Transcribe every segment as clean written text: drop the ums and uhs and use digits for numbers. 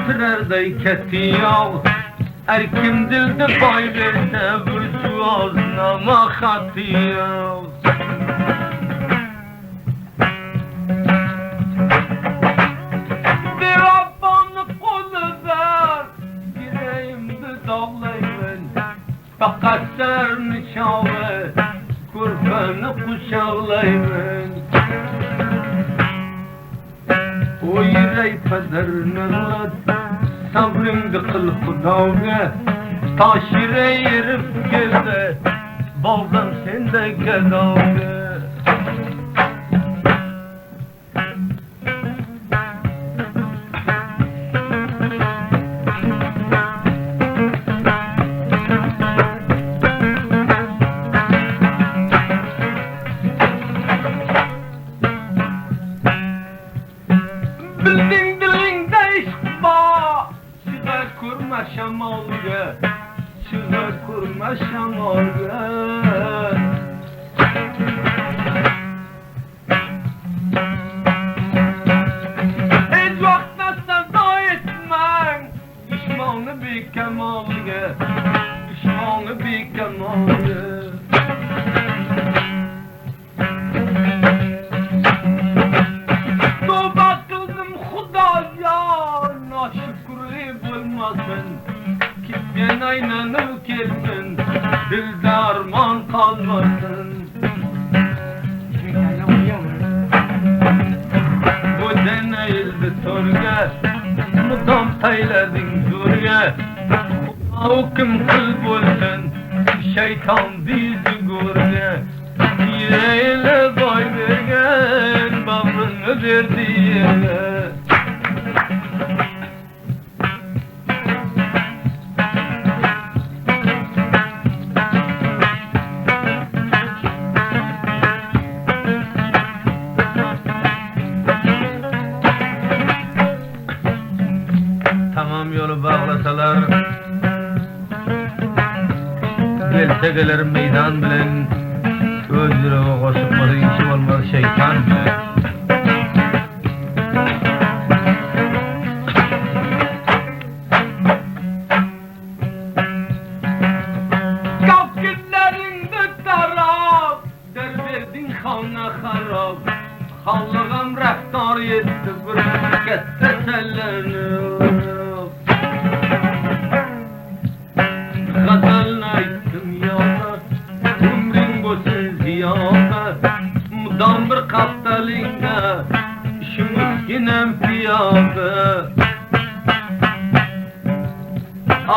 Getirerdeý keti ýag. Är kim dilde paý berse bir juwaznama haty ýag. Bir Rabbany goly ber, ýüregimdi daglaýmen. Fakat serini çawy, körpäni guçaglaýmen. O ýürek peder nyglat, sabryňdy kyl Hudaga. Taş ýürek erip geldi, bolsam sende gedaga. Bildiň diliňde yşk bar, Çyga görme şemalga, Çyga görme şemalga. Hiç wagtda sado etmäň duşmany bikemalga, Duşmany bikemalga. Toba kyldym Hudaýa naşükürli bolmasyn, Kitgen aýlanyp gelsin, dilde arman galmasyn. Bu dene ildi törge, Mudam taýladyň zörge, Hudaw kim kyl bolsun, Şeýtan bizi görge. Ýeyle boý bergen, Bagryňy berdi ýele. Tamam ýoly baglasalar, Gelse geler meýdan bilen, Öz ýürege goşukmasa işi bolmaz şeýtan bilen. Gapgilleriňde tarap, Der berdiň hana harap, Hanlygam reftar etdi bir ketde sellenip. Gazalny aýtdym ýada, Ömrüň bolsun zyýada, Mydam bir gapdalyňda, Işiň üstünem pyýada.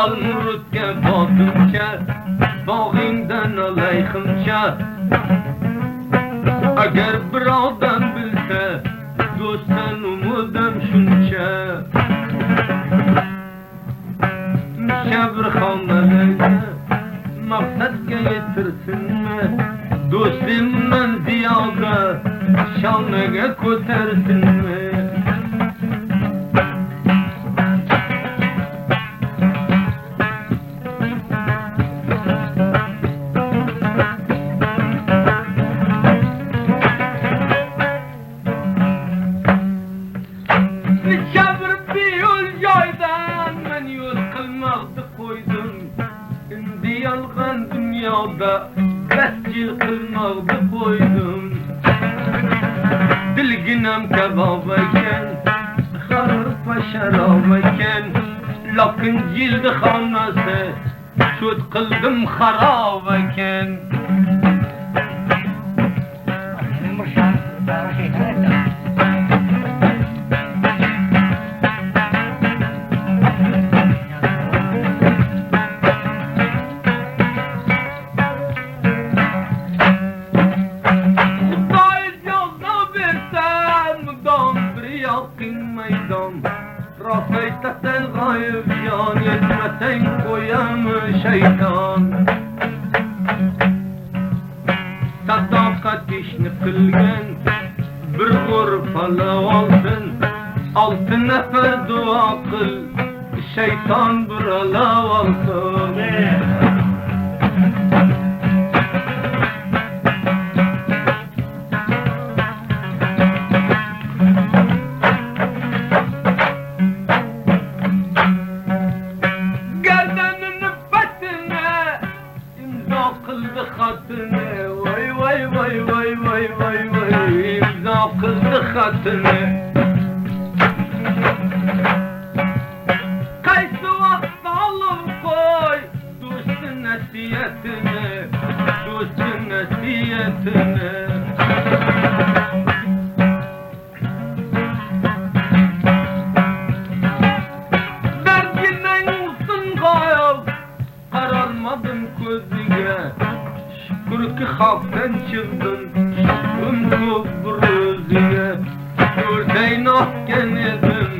Almurutga botuncha, Bog'ingdan olay xumcha. Agar bir odam bilsa, Do'stdan umidim shuncha. Sabr xonalarga maqsadga yetirsinmi? Do'stimdan ziyoda shoniga ko'tarsinmi? Niçe bir biýol jaýdan men ýol kylmakdy goýdum, Indi ýalgan dünýada besjil kylmakdy goýdum. Dilginem kebap eken, harpa şerap eken, Lakin jildi hanasy çöt kyldym harap eken. Hudaý jaza berse mudam bir ýakyn meýdan. Rast aýtsaň gaýyp jan etmeseň goýamy şeýtan. Sadakat işni kylgyn bir gurpala olsun, Altı nefer dua kyl, şeýtan bir ala olsun. suratini. Qaysi vaqt olib qo'y do'sti nasiyatini, do'sti nasiyatini. Derdine ursin g'oyib, qarolmadim ko'ziga. Shukrki xalqdan chiqdim, shukrim ko'p bir o'ziga. Ko'rsang otgan edim,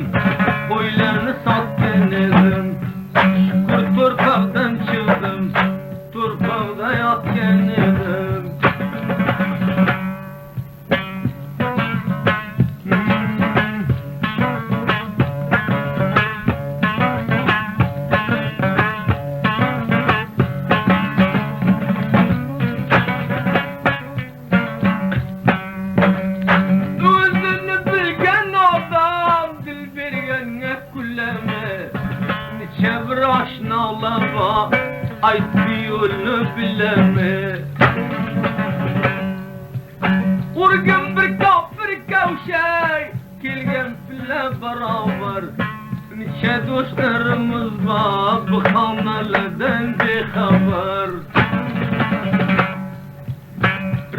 qo'ylarni sotgan edim. Shukur to'rpoqdan chiqdim, to'rpoqda yotgan edim. O'zini bilgan odam dil berganga kullama. Necha bir oshnolar bor, aytdi yo'lni bilami. Urgin bir kofir kavshay, kelgan pilla barobar. Necha do'stlarimiz bor, bu xonalardan bexabar.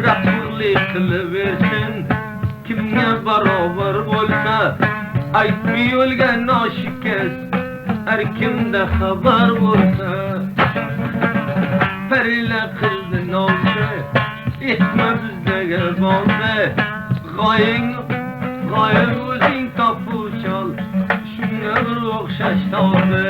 Rahbarlik qilaversin, kimga barobar bo'lsa, aytmay o'lgan noshikas, har kimda xabar bo'lsa. Parila qildi nozi, etma bizdagi bozi. G'oying, g'oying o'zing topuvchol, shunga bir o'xshash tozi.